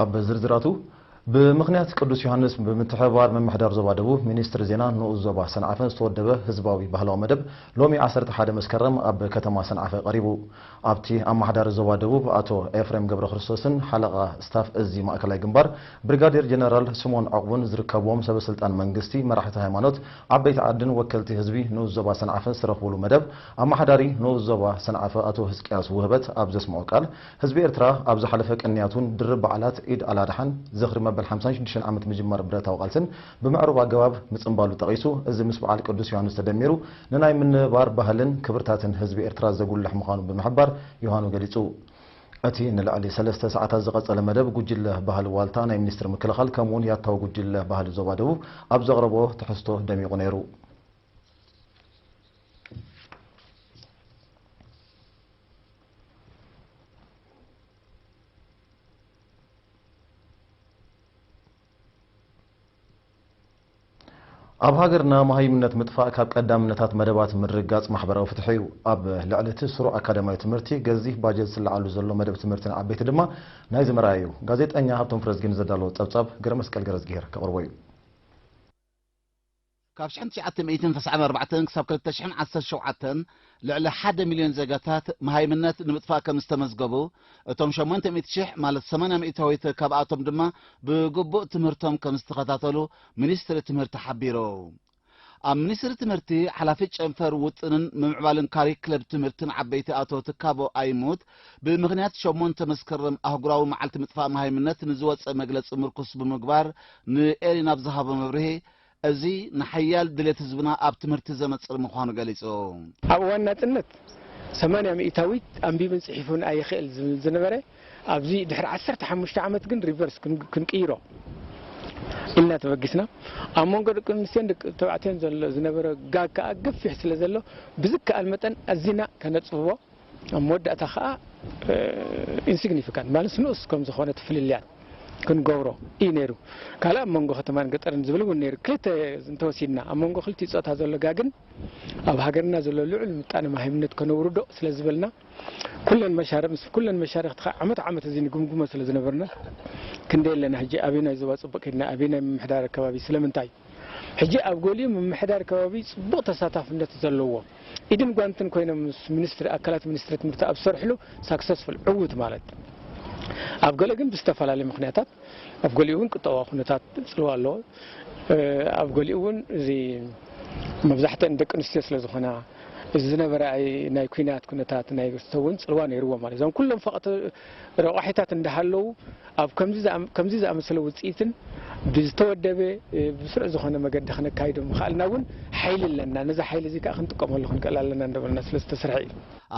ኣብ ዝርዝራቱ፣ ብምኽንያት ቅዱስ ዮሃንስ ብምትሕብባር ምምሕዳር ዞባ ደቡብ፣ ሚኒስትሪ ዜና ንኡስ ዞባ ሰንዓፈ ዝተወደበ ህዝባዊ ባህላዊ መደብ ሎሚ ዓሰርተ ሓደ መስከረም ኣብ ከተማ ሰንዓፈ ቀሪቡ። ኣብቲ ኣመሓዳሪ ዞባ ደቡብ ኣቶ ኤፍሬም ገብረክርስቶስን ሓለቓ ስታፍ እዚ ማእከላይ ግንባር ብሪጋዴር ጀነራል ስምኦን ዕቑቡን ዝርከብዎም ሰበ ስልጣን መንግስቲ፣ መራሕቲ ሃይማኖት፣ ዓበይቲ ዓድን ወከልቲ ህዝቢ ንኡስ ዞባ ሰንዓፈ ዝተረኽብሉ መደብ፣ ኣመሓዳሪ ንኡስ ዞባ ሰንዓፈ ኣቶ ህዝቅያስ ውህበት ኣብ ዘስምዖ ቃል፣ ህዝቢ ኤርትራ ኣብ ዝሓለፈ ቅንያቱን ድርብ በዓላት ኢድ ኣል ኣድሓን ዝኽሪ መበል ሓምሳን ሽዱሽተን ዓመት ምጅማር ብረታዊ ቃልስን ብምዕሩግ ኣገባብ ምጽንባሉ ጠቒሱ፣ እዚ ምስ በዓል ቅዱስ ዮሃንስ ተደሚሩ ንናይ ምንባር ባህልን ክብርታትን ህዝቢ ኤርትራ ዘጉልሕ ምዃኑ ብምሕባር ዮሃኑ ገሊጹ። እቲ ንልዕሊ ሰለስተ ሰዓታት ዝቐጸለ መደብ ጉጅለ ባህሊ ዋልታ ናይ ሚኒስትሪ ምክልኻል ከምኡውን ያታዊ ጉጅለ ባህሊ ዞባ ደቡብ ኣብ ዘቕረቦ ትሕዝቶ ደሚቑ ነይሩ። ኣብ ሃገርና መሃይምነት ምጥፋእ ካብ ቀዳምነታት መደባት ምርግጋጽ ማሕበራዊ ፍትሒ እዩ። ኣብ ልዕሊ እቲ ስሩዕ ኣካዳሚያዊ ትምህርቲ ገዚፍ ባጀት ዝለዓሉ ዘሎ መደብ ትምህርቲ ንዓበይቲ ድማ ናይዚ መርኣያ እዩ። ጋዜጠኛ ሃብቶም ፍረዝጊን ዘዳለዎ ጸብጻብ ገረመስቀል ገረዝግሄር ከቕርቦ እዩ። ካብ ሽሕን ትሽዓተ ሚእትን ተስዓን ኣርባዕተን ክሳብ ክልተ ሽሕን ዓሰርተ ሸውዓተን ልዕሊ ሓደ ሚልዮን ዜጋታት መሃይምነት ንምጥፋእ ከም ዝተመዝገቡ፣ እቶም ሸሞንተ ሚእቲ ሽሕ ማለት ሰማንያ ሚእታዊት ካብኣቶም ድማ ብግቡእ ትምህርቶም ከም ዝተኸታተሉ ሚኒስትሪ ትምህርቲ ሓቢሩ። ኣብ ሚኒስትሪ ትምህርቲ ሓላፊ ጨንፈር ውጥንን ምምዕባልን ካሪክለም ትምህርትን ዓበይቲ ኣቶ ትካቦ ኣይሙት፣ ብምኽንያት ሸሞንተ መስከረም ኣህጉራዊ መዓልቲ ምጥፋእ መሃይምነት ንዝወፀ መግለፂ ምርኩስ ብምግባር ንኤሪና ብዝሃቦ መብርሂ፣ እዚ ንሓያል ድሌት ህዝብና ኣብ ትምህርቲ ዘመጽር ምዃኑ ገሊጹ። ኣብ እዋን ናጽነት ሰማንያ ሚእታዊት ኣንቢብን ጽሒፉን ኣይኽእል ዝብል ዝነበረ፣ ኣብዚ ድሕሪ ዓሰርተ ሓሙሽተ ዓመት ግን ሪቨርስ ክን-፣ ክንቅይሮ ኢልና ተበጊስና። ኣብ መንጎ ደቂ ኣንስትዮን ደቂ ተባዕትዮን ዘሎ ዝነበረ ጋግ ከኣ ገፊሕ ስለ ዘሎ፣ ብዝከኣል መጠን ኣዚና ከነጽብቦ፣ ኣብ መወዳእታ ከኣ፣ እ፣ ኢንሲግኒፊካንት ማለት ንኡስ ከም ዝኾነ እቲ ፍልልያት ክንገብሮ እዩ ነይሩ። ካልእ ኣብ መንጎ ከተማን ገጠርን ዝብል እውን ነይሩ። ክልተ እንተወሲድና፣ ኣብ መንጎ ክልቲኡ ጾታ ዘሎ ጋግን ኣብ ሃገርና ዘሎ ልዑል ምጣነ ማህይምነት ከነውርዶ ስለ ዝበልና፣ ኩለን መሻርኽ፣ ምስ ኩለን መሻርኽቲ ከኣ ዓመት ዓመት እዚ ንግምግሞ ስለ ዝነበርና፣ ክንደይ ኣለና ሕጂ፣ ኣበየናይ ዞባ ጽቡቕ ከድና፣ ኣበየናይ ምምሕዳር ኣከባቢ፣ ስለምንታይ? ሕጂ ኣብ ገሊኡ ምምሕዳር ከባቢ ጽቡቕ ተሳታፍነት ዘለዎ፣ ኢድን ጓንትን ኮይኖም ምስ ሚኒስትሪ፣ ኣካላት ሚኒስትሪ ትምህርቲ ኣብ ዝሰርሕሉ ሳክሰስፉል፣ ዕዉት ማለት። ኣብ ገለ ግን ብዝተፈላለዩ ምኽንያታት፣ ኣብ ገሊኡ እውን ቁጠባዊ ኩነታት ጽልዋ ኣለዎ። እ፣ ኣብ ገሊኡ እውን እዚ መብዛሕትአን ደቂ ኣንስትዮ ስለ ዝኾና፣ እዚ ዝነበረ ኣይ-፣ ናይ ኲናት ኩነታት ናይ ክስተ እውን ጽልዋ ነይርዎ ማለት። እዞም ኩሎም ፈቐቲ ረቋሒታት እንዳሃለዉ፣ ኣብ ከምዚ ዝኣም-፣ ከምዚ ዝኣመሰለ ውጽኢትን ብዝተወደበ፣ እ፣ ብስሩዕ ዝኾነ መገዲ ክነካይዶ ምኽኣልና እውን ሓይሊ ኣለና። ነዚ ሓይሊ እዚ ከኣ ክንጥቀመሉ ክንክእል ኣለና እንዳበልና ስለ ዝተሰርሐ እዩ።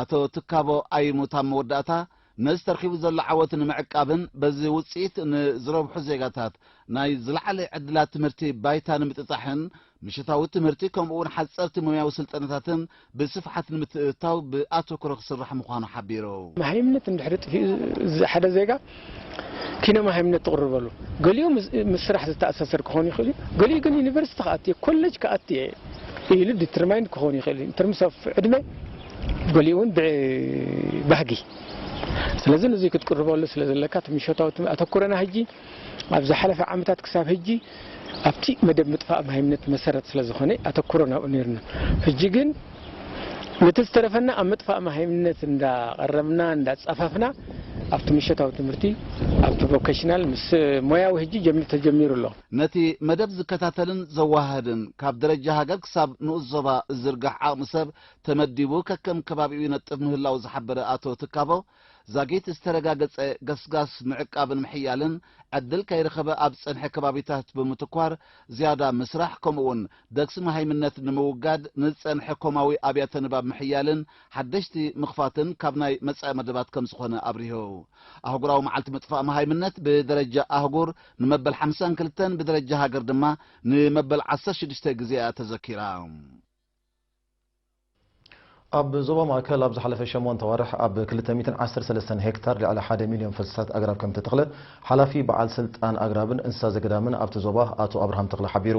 ኣቶ ትካቦ ኣይሙት ኣብ መወዳእታ፣ ነዚ ተርኪቡ ዘሎ ዓወት ንምዕቃብን በዚ ውጽኢት ንዝረብሑ ዜጋታት ናይ ዝለዓለ ዕድላት ትምህርቲ ባይታ ንምጥጣሕን ምሽታዊ ትምህርቲ ከምኡ እውን ሓጸርቲ ሞያዊ ስልጠናታትን ብስፍሓት ንምትእትታው ብኣተኩሮ ክስራሕ ምዃኑ ሓቢሩ። መሃይምነት እንድሕሪ ጥፊኡ፣ እዚ ሓደ ዜጋ ኪነ መሃይምነት ትቕርበሉ፣ ገሊኡ ምስ፣ ምስ ስራሕ ዝተኣሳሰር ክኸውን ይኽእል እዩ፣ ገሊኡ ግን ዩኒቨርሲቲ ክኣቱ እየ፣ ኮሌጅ ክኣቱ እየ ኢሉ ዲተርማይንድ ክኸውን ይኽእል እዩ። ኢንተርምስ ኦፍ ዕድመ፣ ገሊኡ እውን ብባህጊ። ስለዚ ነዚ ክትቅርበሉ ስለ ዘለካ፣ እቲ ምሸታዊ ትም-፣ ኣተኩሮና ሕጂ ኣብ ዝሓለፈ ዓመታት ክሳብ ሕጂ ኣብቲ መደብ ምጥፋእ መሃይምነት መሰረት ስለ ዝኾነ ኣተኩሮ ናብኡ ነይርና። ሕጂ ግን ነቲ ዝተረፈና ኣብ ምጥፋእ መሃይምነት እንዳቐረብና፣ እንዳጻፈፍና፣ ኣብቲ ምሸታዊ ትምህርቲ፣ ኣብቲ ቮኬሽናል ምስ ሞያዊ ሕጂ ጀሚ-፣ ተጀሚሩ ኣሎ። ነቲ መደብ ዝከታተልን ዘወሃህድን ካብ ደረጃ ሃገር ክሳብ ንኡስ ዞባ ዝዝርጋሕ ዓቕሚ ሰብ ተመዲቡ ከከም ከባቢኡ ይነጥፍ ምህላው ዝሓበረ ኣቶ ትካቦ፣ ዛጊት ዝተረጋገጸ ገስጋስ ምዕቃብን ምሕያልን ዕድል ከይረኸበ ኣብ ዝጸንሐ ከባቢታት ብምትኳር ዝያዳ ምስራሕ፣ ከምኡ'ውን ደግሲ መሃይምነት ንምውጋድ ንዝጸንሐ ኮማዊ ኣብያተ ንባብ ምሕያልን ሓደሽቲ ምኽፋትን ካብ ናይ መጻኢ መደባት ከም ዝኾነ ኣብሪሁ። ኣህጉራዊ መዓልቲ ምጥፋእ መሃይምነት ብደረጃ ኣህጉር ንመበል ሓምሳን ክልተን፣ ብደረጃ ሃገር ድማ ንመበል ዓሰርተ ሽዱሽተ ግዜ እያ ተዘኪራ። ኣብ ዞባ ማእከል ኣብ ዝሓለፈ ሸሞንተ ኣዋርሕ ኣብ ክልተ ሚእትን ዓሰርተ ሰለስተን ሄክታር ልዕሊ ሓደ ሚልዮን ፈልስታት ኣግራብ ከም እተተኽለ ሓላፊ በዓል ስልጣን ኣግራብን እንስሳ ዘገዳምን ኣብቲ ዞባ ኣቶ ኣብርሃም ተኽለ ሓቢሩ።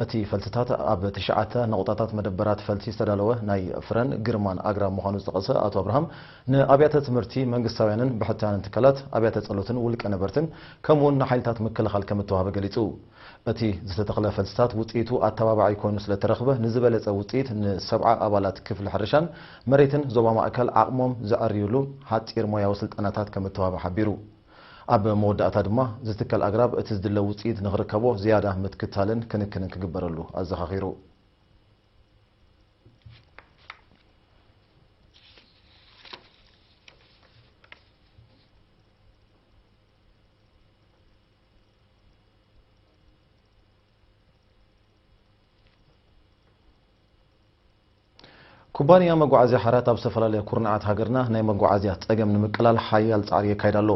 እቲ ፈልስታት ኣብ ትሽዓተ ነቑጣታት መደበራት ፈልሲ ዝተዳለወ ናይ ፍረን ግርማን ኣግራብ ምዃኑ ዝጠቐሰ ኣቶ ኣብርሃም፣ ንኣብያተ ትምህርቲ መንግስታውያንን ብሕታውያንን ትካላት፣ ኣብያተ ጸሎትን ውልቀ ነበርትን ከምኡውን ንሓይልታት ምክልኻል ከም እተዋህበ ገሊጹ። እቲ ዝተተኽለ ፈልስታት ውጽኢቱ ኣተባባዒ ኮይኑ ስለ እተረኽበ፣ ንዝበለጸ ውጽኢት ንሰብዓ ኣባላት ክፍሊ ሕርሻን መሬትን ዞባ ማእከል ዓቕሞም ዘዐርዩሉ ሓጺር ሞያዊ ስልጠናታት ከም እተዋህበ ሓቢሩ። ኣብ መወዳእታ ድማ፣ ዝትከል ኣግራብ እቲ ዝድለ ውጽኢት ንኽርከቦ ዝያዳ ምትክታልን ክንክንን ክግበረሉ ኣዘኻኺሩ። ኩባንያ መጓዓዝያ ሓራት ኣብ ዝተፈላለያ ኩርናዓት ሃገርና ናይ መጓዓዝያ ጸገም ንምቅላል ሓያል ጻዕሪ የካይድ ኣሎ።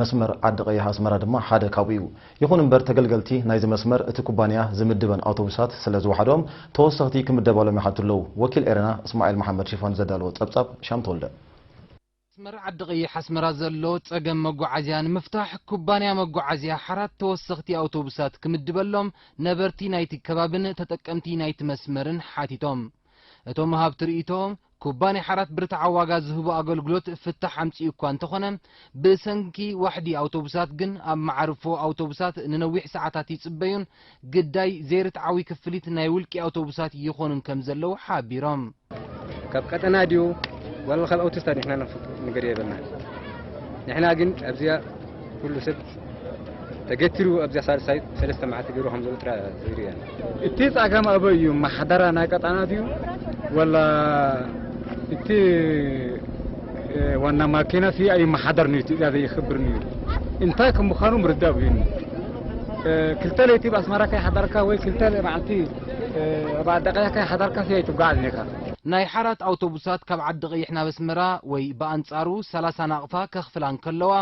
መስመር ዓዲ ቀይሕ ኣስመራ ድማ ሓደ ካብኡ እዩ። ይኹን እምበር፣ ተገልገልቲ ናይዚ መስመር እቲ ኩባንያ ዝምድበን ኣውቶቡሳት ስለ ዝወሓዶም፣ ተወሰኽቲ ክምደባሎም ይሓቱ ኣለዉ። ወኪል ኤረና እስማኤል መሓመድ ሽፋን ዘዳለዎ ጸብጻብ፣ ሻም ተወልደ። መስመር ዓዲ ቀይሕ ኣስመራ ዘሎ ጸገም መጓዓዝያ ንምፍታሕ፣ ኩባንያ መጓዓዝያ ሓራት ተወሰኽቲ ኣውቶቡሳት ክምድበሎም ነበርቲ ናይቲ ከባብን ተጠቀምቲ ናይቲ መስመርን ሓቲቶም። እቶም ወሃብቲ ርእይቶ፣ ኩባንያ ሓራት ብርትዓዊ ዋጋ ዝህቦ ኣገልግሎት ፍታሕ ኣምጺኡ እኳ እንተኾነ፣ ብሰንኪ ዋሕዲ ኣውቶቡሳት ግን ኣብ መዓርፎ ኣውቶቡሳት ንነዊሕ ሰዓታት ይጽበዩን ግዳይ ዘይርትዓዊ ክፍሊት ናይ ውልቂ ኣውቶቡሳት ይኾኑን ከም ዘለዉ ሓቢሮም። ካብ ቀጠና ድዩ ዋላ ካብ ኣውቶቡሳት ንሕና ንፈልጦ ነገር የብልና። ንሕና ግን ኣብዚኣ ኩሉ ሰብ ተገቲሩ ኣብዚኣ ሳልሳይ ሰለስተ መዓልቲ ገይሩ ከም ዘሎ ጥራይ ዘይርያ። እቲ ጸገም ኣበይ እዩ? መሓደራ ናይ ቀጠና ድዩ ዋላ እቲ፣ እ፣ ዋና ማኪና ሲ ኣይመሓደርን እዩ፣ ትእዛዝ ኣይኽብርን እዩ። እንታይ ከም ምዃኑ ምርዳእ ብዩኒ። እ፣ ክልተ ለይቲ ኣብ ኣስመራ ከይሓደርካ ወይ ክልተ መዓልቲ፣ እ፣ ኣብ ዓዲ ቀይሕ ከይሓደርካ ሲ ኣይትጓዓዝን ኢኻ። ናይ ሓራት ኣውቶቡሳት ካብ ዓዲ ቀይሕ ናብ ኣስመራ ወይ ብኣንጻሩ ሰላሳ ናቕፋ ከኽፍላ እንከለዋ፣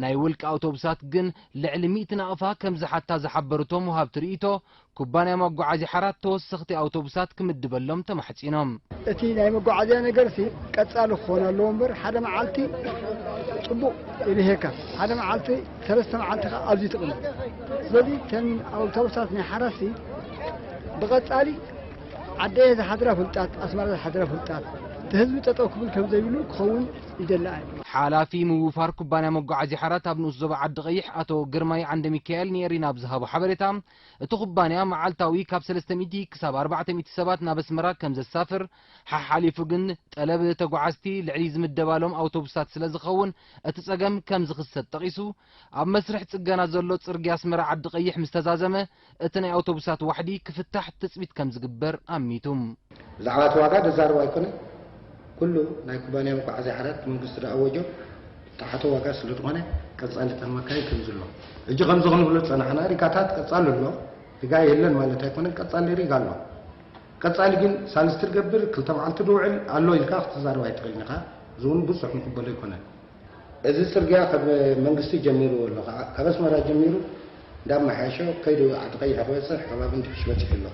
ናይ ውልቂ ኣውቶቡሳት ግን ልዕሊ ሚእቲ ናቕፋ ከም ዝሓታ ዝሓበሩ እቶም ወሃብቲ ርእይቶ፣ ኩባንያ መጓዓዝያ ሓራት ተወሰኽቲ ኣውቶቡሳት ክምድበሎም ተማሕጺኖም። እቲ ናይ መጓዓዝያ ነገርሲ ቀጻሊ ክኾን ኣለዎ እምበር፣ ሓደ መዓልቲ ጽቡቕ ይብሄካ፣ ሓደ መዓልቲ፣ ሰለስተ መዓልቲ ከኣ ኣብዚ ትቕመጥ። ስለዚ እተን ኣውቶቡሳት ናይ ሓራሲ ብቐጻሊ ዓደየ ዝሓድራ ፍልጣት፣ ኣስመራ ዝሓድራ ፍልጣት፣ እቲ ህዝቢ ጠጠው ክብል ከም ዘይብሉ ክኸውን ይደሊ ኣየ። ሓላፊ ምውፋር ኩባንያ መጓዓዝያ ሓራት ኣብ ንኡስ ዞባ ዓዲ ቀይሕ ኣቶ ግርማይ ዓንደ ሚካኤል ንኤሪና ኣብ ዝሃቦ ሓበሬታ፣ እቲ ኩባንያ መዓልታዊ ካብ ሰለስተ ሚእቲ ክሳብ ኣርባዕተ ሚእቲ ሰባት ናብ ኣስመራ ከም ዘሳፍር፣ ሓሓሊፉ ግን ጠለብ ተጓዓዝቲ ልዕሊ ዝምደባሎም ኣውቶቡሳት ስለ ዝኸውን እቲ ጸገም ከም ዝኽሰት ጠቒሱ፣ ኣብ መስርሕ ጽገና ዘሎ ጽርግያ ኣስመራ ዓዲ ቀይሕ ምስ ተዛዘመ እቲ ናይ ኣውቶቡሳት ዋሕዲ ክፍታሕ ትጽቢት ከም ዝግበር ኣሚቱ። ብዛዕባ እቲ ዋጋ ዘዛርብ ኣይኮነን። ኩሉ ናይ ኩባንያ መጓዓዝያ ሓራት መንግስቲ ዝኣወጆ ዝተሓተ ዋጋ ስለ ዝኾነ ቀጻሊ እተን መካይን ከም ዘሎ። ሕጂ ከምዚ ክንብሎ ዝጸናሕና ሪጋታት ቀጻሊ ኣሎ። ሪጋ የለን ማለት ኣይኮነን፣ ቀጻሊ ሪጋ ኣሎ። ቀጻሊ ግን ሳልስቲ ትገብር፣ ክልተ መዓልቲ ዝውዕል ኣሎ ኢልካ ክትዛረብ ኣይትኽእልን ኢኻ። እዚ እውን ብዙሕ ንቕበሎ ኣይኮነን። እዚ ጽርግያ ካብ መንግስቲ ጀሚርዎ ኣሎ፣ ካብ ኣስመራ ጀሚሩ እንዳመሓየሸ ከይዱ ዓዲ ቀይሕ ክበጽሕ ከባቢ እንድሕሽ በጺሑ ኣሎ።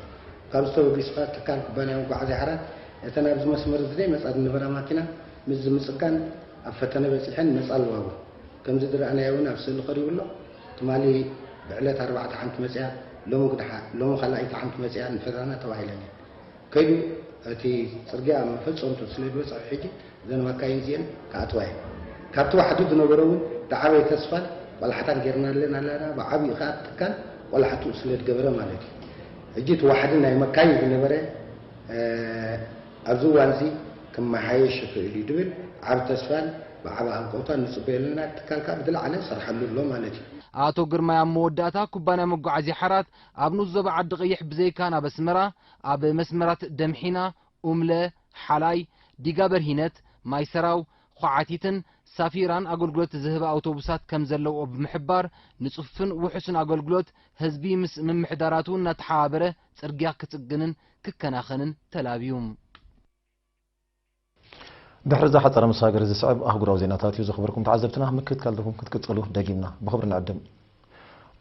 ካብ ዝተበጊስካ ትካል ኩባንያ መጓዓዝያ ሓራት እተን ኣብዚ መስመር እዚ ዘይመጻ ዝነበራ ማኪና ምስ ዝምጽጋን ኣብ ፈተነ በጺሐን መጻ ኣለዋ። ከምዚ ዝረኣናዮ እውን ኣብ ስእሊ ቀሪቡ ኣሎ። ትማሊ ብዕለት ኣርባዕተ ሓንቲ መጺኣ፣ ሎሚ ግድሓ፣ ሎሚ ካልኣይቲ ሓንቲ መጺኣ ንፈተና ተባሂለን እየን። ከይዱ እቲ ጽርግያ መፈጸምቱ ስለ ዝበጽሐ ሕጂ እዘን መካይን እዚአን ክኣትዋ እየን። ካብቲ ዋሕዲ ዝነበረ እውን ዝዓበየ ተስፋን ቆላሕታን ጌርናለን ኣለና። ብዓብዩ ከኣ ትካል ቆላሕትኡ ስለ ዝገበረ ማለት እዩ። ሕጂ እቲ ዋሕዲ ናይ መካይን ዝነበረ፣ እ፣ ኣብዚ እዋን እዚ ክመሓየሽ ይኽእል እዩ ዝብል ዓቢ ተስፋን ብዓቢ ኣንቀውታን ንጽበዮ ኣለና። ትካል ከኣ ብዝለዓለ ሰርሓሉ ኣሎ ማለት እዩ። ኣቶ ግርማይ ኣብ መወዳእታ፣ ኩባንያ መጓዓዝያ ሓራት ኣብ ንኡስ ዞባ ዓዲ ቀይሕ ብዘይካ ናብ ኣስመራ፣ ኣብ መስመራት ደምሒና፣ ኡምለ፣ ሓላይ፣ ዲጋ በርሂነት፣ ማይ ሰራው፣ ኳዓቲትን ሳፊራን ኣገልግሎት ዝህባ ኣውቶቡሳት ከም ዘለውኦ ብምሕባር፣ ንጽፉፍን ውሑስን ኣገልግሎት ህዝቢ ምስ ምምሕዳራቱ እናተሓባበረ ጽርግያ ክጽግንን ክከናኸንን ተላብዩ። ድሕሪ እዛ ሓጸረ መሰጋገሪ ዝስዕብ ኣህጉራዊ ዜናታት እዩ። ዝኸበርኩም ተዓዘብትና፣ ምክትታልኩም ክትቅጽሉ ደጊምና ብኽብሪ ንዕድም።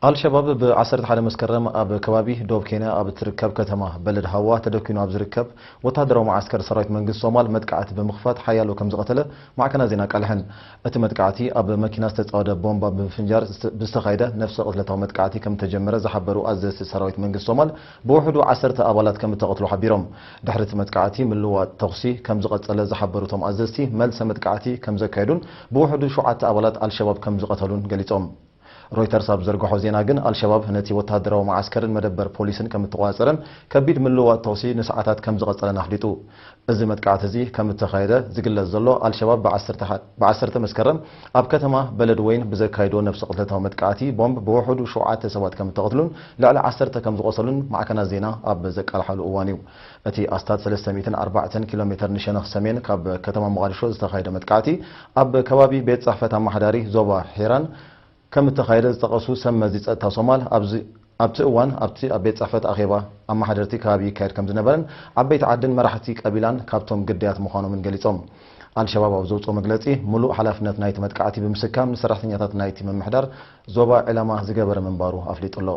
ኣልሸባብ ብ ዓሰርተ ሓደ መስከረም ኣብ ከባቢ ዶብ ኬንያ ኣብ እትርከብ ከተማ በለድ ሃዋ ተደኪኑ ኣብ ዝርከብ ወታደራዊ መዓስከር ሰራዊት መንግስቲ ሶማል መጥቃዕቲ ብምኽፋት ሓያሎ ከም ዝቐተለ ማዕከናት ዜና ኣቃልሐን። እቲ መጥቃዕቲ ኣብ መኪና ዝተጻወደ ቦምባ ብምፍንጃር ብዝተኻየደ ነፍሰ ቅትለታዊ መጥቃዕቲ ከም እተጀመረ ዝሓበሩ ኣዘዝቲ ሰራዊት መንግስቲ ሶማል፣ ብውሕዱ ዓሰርተ ኣባላት ከም እተቐትሉ ሓቢሮም። ድሕሪ እቲ መጥቃዕቲ ምልውዋጥ ተኹሲ ከም ዝቐጸለ ዝሓበሩ እቶም ኣዘዝቲ፣ መልሰ መጥቃዕቲ ከም ዘካየዱን ብውሕዱ ሸውዓተ ኣባላት ኣልሸባብ ከም ዝቐተሉን ገሊጾም። ሮይተርስ ኣብ ዘርግሖ ዜና ግን፣ ኣልሸባብ ነቲ ወተሃደራዊ መዓስከርን መደበር ፖሊስን ከም እተቖጻጸረን ከቢድ ምልውዋጥ ተኹሲ ንሰዓታት ከም ዝቐጸለን ኣፍሊጡ። እዚ መጥቃዕቲ እዚ ከም እተኻየደ ዝግለጽ ዘሎ፣ ኣልሸባብ ብ ዓሰርተ መስከረም ኣብ ከተማ በለድ ወይን ብዘካየዶ ነፍሰ ቅትለታዊ መጥቃዕቲ ቦምብ ብውሕዱ ሸውዓተ ሰባት ከም እተቐትሉን ልዕሊ ዓሰርተ ከም ዝቖሰሉን ማዕከናት ዜና ኣብ ዘቃልሓሉ እዋን እዩ። እቲ ኣስታት ሰለስተ ሚእትን ኣርባዕተን ኪሎ ሜተር ንሸነኽ ሰሜን ካብ ከተማ ሞቓዲሾ ዝተኻየደ መጥቃዕቲ፣ ኣብ ከባቢ ቤት ጽሕፈት ኣመሓዳሪ ዞባ ሒራን ከም እተኻየደ ዝጠቐሱ ሰብ መዚ ጸጥታ ሶማል፣ ኣብዚ ኣብቲ እዋን ኣብቲ ኣብ ቤት ጽሕፈት ኣኼባ ኣመሓደርቲ ከባቢ ይካየድ ከም ዝነበረን ዓበይቲ ዓድን መራሕቲ ቀቢላን ካብቶም ግዳያት ምዃኖምን ገሊጾም። ኣልሸባብ ኣብ ዘውጽኦ መግለጺ፣ ምሉእ ሓላፍነት ናይቲ መጥቃዕቲ ብምስካም ንሰራሕተኛታት ናይቲ ምምሕዳር ዞባ ዕላማ ዝገበረ ምንባሩ ኣፍሊጡ ኣሎ።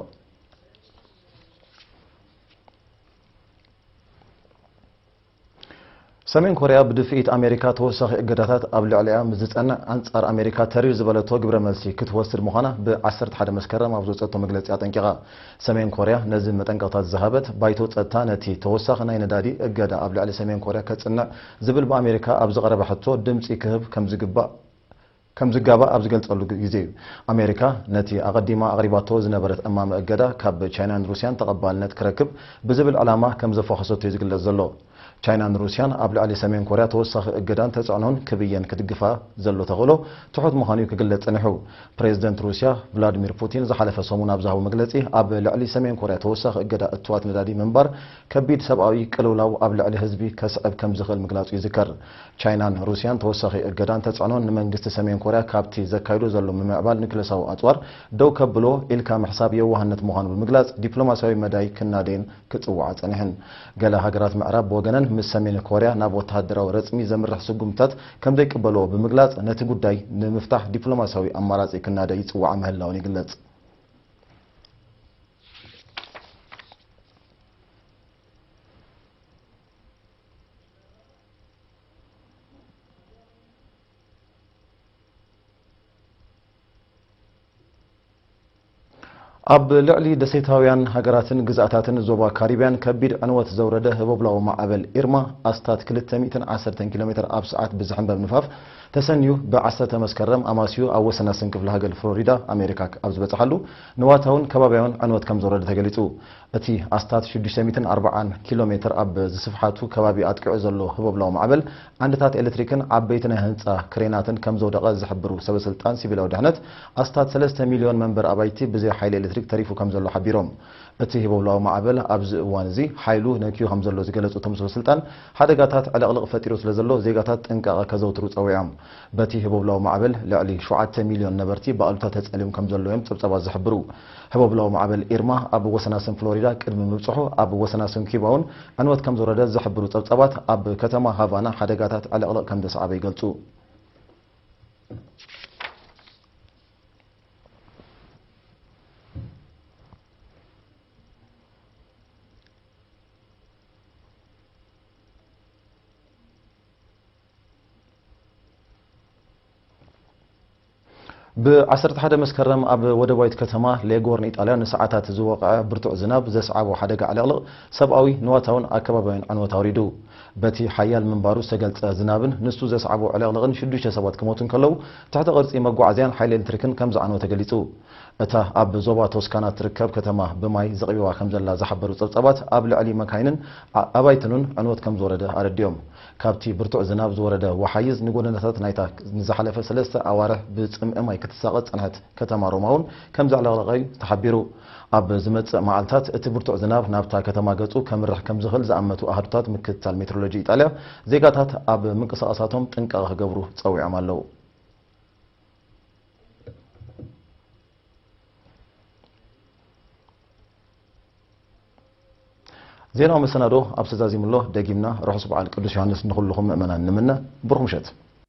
ሰሜን ኮርያ ብድፍኢት ኣሜሪካ ተወሳኺ እገዳታት ኣብ ልዕሊኣ ምስ ዝጸንዕ፣ ኣንጻር ኣሜሪካ ተሪር ዝበለቶ ግብረ መልሲ ክትወስድ ምዃና ብ ዓሰርተ ሓደ መስከረም ኣብ ዘውጸቶ መግለጺ ኣጠንቂቓ። ሰሜን ኮርያ ነዚ መጠንቀቕታት ዝሃበት፣ ባይቶ ጸጥታ ነቲ ተወሳኺ ናይ ነዳዲ እገዳ ኣብ ልዕሊ ሰሜን ኮርያ ከጽንዕ ዝብል ብኣሜሪካ ኣብ ዝቐረበ ሕቶ ድምጺ ክህብ ከም ዝግባእ ከም ዝጋባእ ኣብ ዝገልጸሉ ግዜ እዩ። ኣሜሪካ ነቲ ኣቐዲማ ኣቕሪባቶ ዝነበረት እማመ እገዳ ካብ ቻይናን ሩስያን ተቐባልነት ክረክብ ብዝብል ዕላማ ከም ዘፈኾሰቶ እዩ ዝግለጽ ዘሎ። ቻይናን ሩስያን ኣብ ልዕሊ ሰሜን ኮርያ ተወሳኺ እገዳን ተጽዕኖን ክብየን ክድግፋ ዘሎ ተኽእሎ ትሑት ምዃኑ እዩ ክግለጽ ጸኒሑ። ፕሬዚደንት ሩስያ ቭላድሚር ፑቲን ዝሓለፈ ሰሙን ኣብ ዝሃቦ መግለጺ፣ ኣብ ልዕሊ ሰሜን ኮርያ ተወሳኺ እገዳ እትዋት ነዳዲ ምንባር ከቢድ ሰብኣዊ ቅልውላው ኣብ ልዕሊ ህዝቢ ከስዕብ ከም ዝኽእል ምግላጹ ይዝከር። ቻይናን ሩስያን ተወሳኺ እገዳን ተጽዕኖን ንመንግስቲ ሰሜን ኮርያ ካብቲ ዘካይዶ ዘሎ ምምዕባል ኒክለሳዊ ኣጽዋር ደው ከብሎ ኢልካ ምሕሳብ የዋህነት ምዃኑ ብምግላጽ፣ ዲፕሎማስያዊ መዳይ ክናደይን ክጽውዓ ጸኒሐን። ገለ ሃገራት ምዕራብ ብወገነን ምስ ሰሜን ኮርያ ናብ ወተሃደራዊ ረጽሚ ዘምርሕ ስጉምትታት ከም ዘይቅበልኦ ብምግላጽ፣ ነቲ ጉዳይ ንምፍታሕ ዲፕሎማስያዊ ኣማራጺ ክናደ ይጽውዓ ምህላውን ይግለጽ። ኣብ ልዕሊ ደሴታውያን ሃገራትን ግዝኣታትን ዞባ ካሪብያን ከቢድ ዕንወት ዘውረደ ህቦብላዊ ማዕበል ኢርማ፣ ኣስታት ክልተ ሚእትን ዓሰርተን ኪሎ ሜትር ኣብ ሰዓት ብዝሕንበብ ንፋፍ ተሰንዩ፣ ብ ዓሰርተ መስከረም ኣማስዩ ኣብ ወሰናስን ክፍለ ሃገር ፍሎሪዳ ኣሜሪካ ኣብ ዝበጽሓሉ፣ ንዋታውን ከባብያውን ዕንወት ከም ዘውረደ ተገሊጹ። እቲ ኣስታት ሽዱሽተ ሚእትን ኣርባዓን ኪሎ ሜትር ኣብ ዝስፍሓቱ ከባቢ ኣጥቂዑ ዘሎ ህቦብላዊ ማዕበል፣ ዓንድታት ኤሌክትሪክን ዓበይቲ ናይ ህንጻ ክሬናትን ከም ዘውደቐ ዝሕብሩ ሰበስልጣን ሲቪላዊ ድሕነት፣ ኣስታት ሰለስተ ሚልዮን መንበሪ ኣባይቲ ብዘይ ሓይሊ ኤሌክትሪክ ተሪፉ ከም ዘሎ ሓቢሮም። እቲ ህቦብላዊ ማዕበል ኣብዚ እዋን እዚ ሓይሉ ነክዩ ከም ዘሎ ዝገለጹ እቶም ሰበስልጣን፣ ሓደጋታት ዕልቕልቕ ፈጢሩ ስለ ዘሎ ዜጋታት ጥንቃቐ ከዘውትሩ ጸዊዖም። በቲ ህቦብላዊ ማዕበል ልዕሊ ሸውዓተ ሚልዮን ነበርቲ ብኣሉታ ተጸልዮም ከም ዘለዉ እዮም ጸብጻባት ዝሕብሩ። ህቦብላዊ ማዕበል ኢርማ ኣብ ወሰናስን ፍሎሪዳ ቅድሚ ምብጽሑ፣ ኣብ ወሰናስን ኪባ እውን ዕንወት ከም ዝወረደ ዝሕብሩ ጸብጻባት፣ ኣብ ከተማ ሃቫና ሓደጋታት ዕልቕልቕ ከም ዘስዓበ ይገልጹ። ብ ዓሰርተ ሓደ መስከረም ኣብ ወደባዊት ከተማ ሌጎር ንኢጣልያ ንሰዓታት ዝወቕዐ ብርቱዕ ዝናብ ዘስዓቦ ሓደጋ ዕልቕልቕ ሰብኣዊ፣ ንዋታውን ኣከባብያውን ዕንወት ኣውሪዱ። በቲ ሓያል ምንባሩ ዝተገልጸ ዝናብን ንሱ ዘስዓቦ ዕልቕልቕን ሽዱሽተ ሰባት ክሞቱ እንከለዉ፣ ትሕቲ ቅርጺ መጓዓዝያን ሓይሊ ኤሌክትሪክን ከም ዝዓነወ ተገሊጹ። እታ ኣብ ዞባ ቶስካና እትርከብ ከተማ ብማይ ዘቕቢባ ከም ዘላ ዝሓበሩ ጸብጻባት፣ ኣብ ልዕሊ መካይንን ኣ-፣ ኣባይትን እውን ዕንወት ከም ዝወረደ ኣረዲኦም። ካብቲ ብርቱዕ ዝናብ ዝወረደ ወሓይዝ ንጎደናታት ናይታ ንዝሓለፈ ሰለስተ ኣዋርሕ ብጽምኢ ማይ ክትሳቐ ዝጸንሐት ከተማ ሮማ እውን ከም ዘዕለቕለቐ እዩ ተሓቢሩ። ኣብ ዝመጽእ መዓልታት እቲ ብርቱዕ ዝናብ ናብታ ከተማ ገጹ ከምርሕ ከም ዝኽእል ዝኣመቱ ኣሃዱታት ምክትታል ሜትሮሎጂ ኢጣልያ፣ ዜጋታት ኣብ ምንቅስቓሳቶም ጥንቃቐ ክገብሩ ጸዊዖም ኣለዉ። ዜናዊ መሰናዶ ኣብ ተዛዚሙ ኣሎ። ደጊምና ርሑስ በዓል ቅዱስ ዮሃንስ ንኹልኹም ምእመናን ንምነ። ብሩኽ ምሸት።